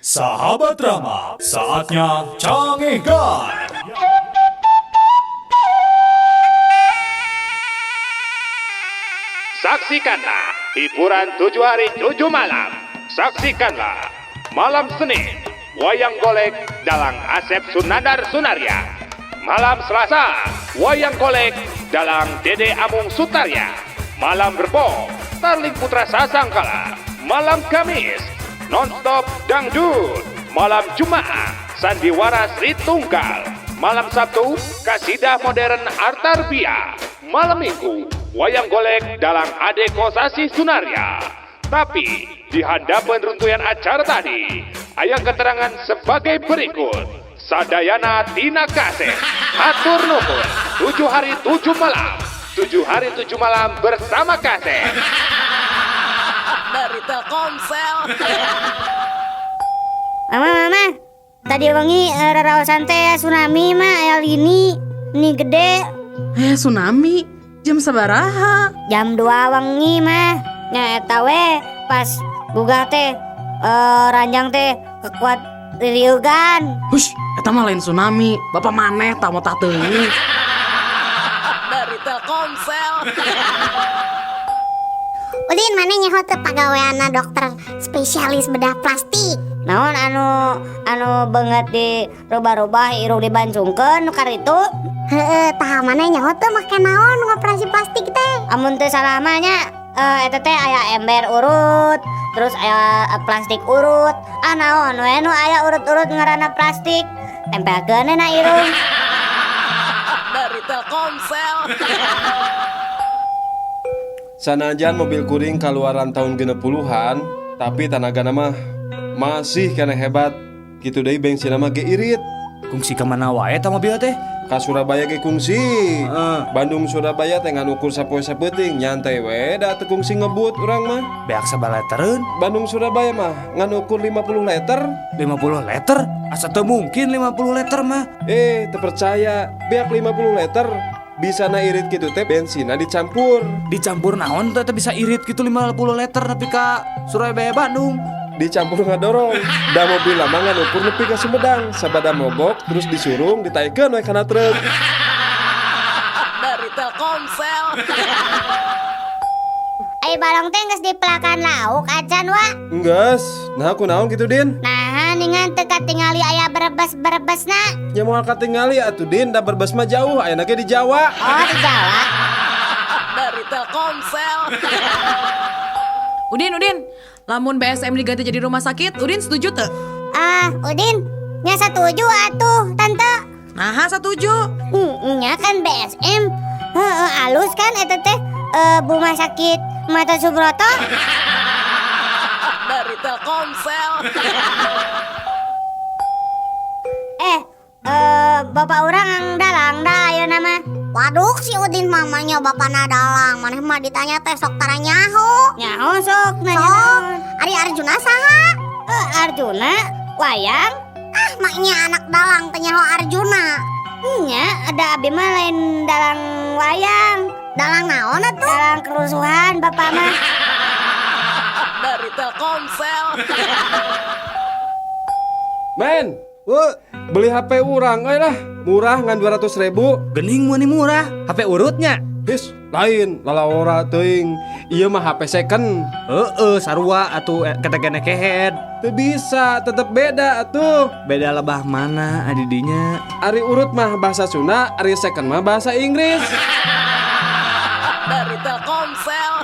Sahabat Rama, saatnya Cangehgar. Saksikanlah hiburan 7 hari 7 malam. Saksikanlah malam Senin, Wayang Golek Dalang Asep Sunandar Sunarya. Malam Selasa, Wayang Golek Dalang Dede Amung Sutarya. Malam Rebo, Starling Putra Sasangkala. Malam Kamis, Nonstop Dangdut. Malam Jumat, Sandiwara Sri Tunggal. Malam Sabtu, Kasidah Modern Artarbia. Malam Minggu, Wayang Golek Dalang Ade Kosasi Sunarya. Tapi di hadapan runtuyan acara tadi, ayang keterangan sebagai berikut. Sadayana Tina Kaseh, hatur nuhun, 7 hari 7 malam, 7 hari 7 malam bersama Kaseh. Dari Telkomsel. Mama, mama, tadi wengi raraosan teh tsunami mah aya lini, ini gede. Tsunami? Jam sabaraha? Jam 2 wengi mah. Nya eta we pas gugah teh ranjang teh kekuat ririugan. Hush, eta mah lain tsunami. Bapak maneh tah motah teuing. Dari Telkomsel. Udin, mana nyaho teu pagaweanna dokter spesialis bedah plastik? Naon anu beungeut di rubah-rubah, irung dibancungkeun nu karitu? Heeh, tah mana nyaho teu make naon ngoperasi plastik teh? Amun teu salah mah nya eta teh aya ember urut, terus aya plastik urut. Ah, naon we nu aya urut-urut ngaranna plastik. Tempelkeun na irung. Dari Telkomsel. Sanajan mobil kuring kaluaran tahun 60-an, tapi tanagana mah masih keneh hebat. Kitu deui bensin mah ge irit. Kungsi kemana wae ta mobil teh? Ka Surabaya ge kungsi. Bandung Surabaya teh ngan ukur sapoe sapeuting, nyantai we da teu kungsi ngebut urang mah. Beak sabaraha litereun? Bandung Surabaya mah ngan ukur 50 liter. 50 liter? Asa teu mungkin 50 liter mah. Eh, teu percaya, beak 50 liter. Bisa na irit gitu teh bensinna dicampur. Dicampur naon teh bisa irit gitu 50 liter nepi ka Surabaya Bandung? Dicampur ngadorong. Da mobil lama ngan ukur nepi ka Sumedang, sabada mogok terus disurung ditaikeun we kana truk. Dari Telkomsel. Ai balong teh geus dipelakan lauk acan, wa? Enggeus, nah aku naon gitu, Din? Nah, ningan teu katingali aya berebes-berebesna. Ya moal katingali atuh, Din, da Brebes mah jauh, ayeuna ge di Jawa. Oh, di Jawa. Dari Telkomsel. Udin, Udin, lamun BSM diganti jadi rumah sakit, Udin setuju teu? Ah, Udin, nya setuju atuh, Tante. Nah, setuju. Nya kan BSM. Heeh, alus kan eta teh rumah sakit Mata Subroto. Dari Telkomsel. Bapak urang dalang dah ayeuna mah. Waduh, si Udin mamanya bapana dalang. Maneh mah ditanya teh sok tara nyaho. Nyaho sok nanya Sok. naon. Ari Arjuna saha? Arjuna wayang. Ah, maknya anak dalang teh nyaho Arjuna. Nya, ada abi mah lain dalang wayang. Dalang naon atuh? Dalang kerusuhan bapak mah. Dari Telkomsel. Men, beli HP urang euy lah. Murah ngan 200 ribu. Gening meuni murah, HP urutnya. His, lain, lalawora teuing. Ieu mah HP second. Heeh, sarua atuh ketekene kehead. Teu bisa, tetep beda atuh. Beda lebah mana adidinya? Ari urut mah bahasa Sunda, ari second mah bahasa Inggris. Dari Telkomsel.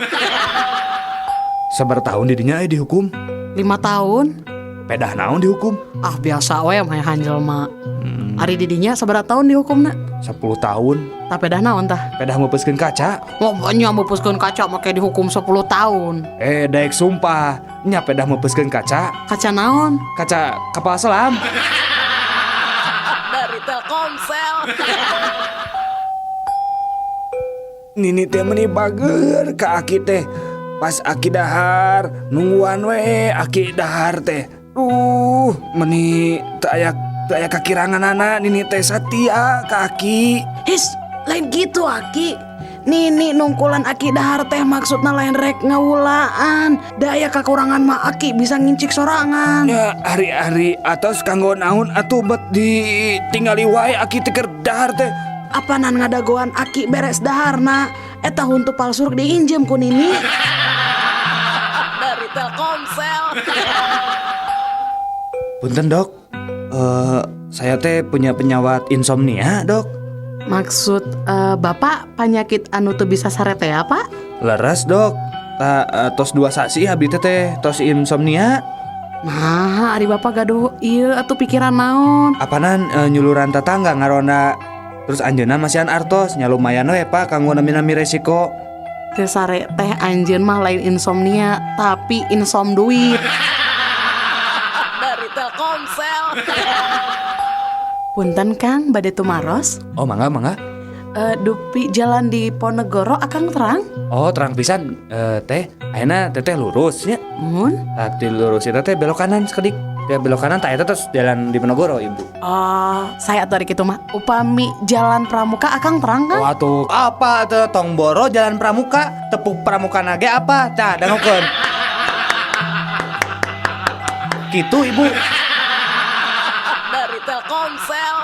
Sabaraha tahun didinya dihukum? 5 tahun. Pedah naon dihukum? Ah, biasa we mah hanjel mah. Ari didinya sabaraha tahun dihukumna? 10 tahun. Tah pedah naon tah? Pedah meupeuskeun kaca. Wah, nya meupeuskeun kaca make dihukum 10 tahun. Eh, daek sumpah, nya pedah meupeuskeun kaca. Kaca naon? Kaca kapal selam. Dari Telkomsel. Nini teh meni bager ka aki teh. Pas aki dahar, nungguan we aki dahar teh. Duh, meni teu aya kakiranganana, nini teh satia ka aki. His, lain gitu aki. Nini nungkulan aki dahar teh maksudna lain rek ngawulaan. Da aya kakurangan mah aki bisa ngincik sorangan. Ya ari-ari atos kanggo naon atuh bet ditinggali wae aki teh keur dahar teh. Apanan ngadagoan aki beres daharna? Eta huntu palsu rek diinjem ku Nini. Dari Telkomsel. Punten dok, saya teh punya penyawat insomnia dok. Maksud Bapak penyakit anu teu bisa sare teh apa? Leres dok, ta, tos 2 sasi abdi teh teh tos insomnia. Nah, ari Bapak gaduh ieu atuh pikiran naon? Apanan nyuluran tetangga ngaronda. Terus anjeunna masihan artos nya lumayan we Pak kanggo nami-nami resiko. Teu sare teh anjeun mah lain insomnia, tapi insom duit. Dari Telkomsel. Punten Kang, bade tumaros. Oh mangga mangga. Dupi jalan Diponegoro akang terang? Oh terang pisan, teh ayeuna teteh lurus nya. Mun? Tadi lurus eta teh belok kanan sekedik. Ya belok kanan tah eta terus jalan Diponegoro ibu. Oh, saya atuh ari kitu mah. Upami jalan Pramuka akang terang kan? Oh atuh apa tuh tong boro jalan Pramuka, tepuk Pramuka nage apa? Tah dangukeun. Gitu ibu. Dari Telkomsel.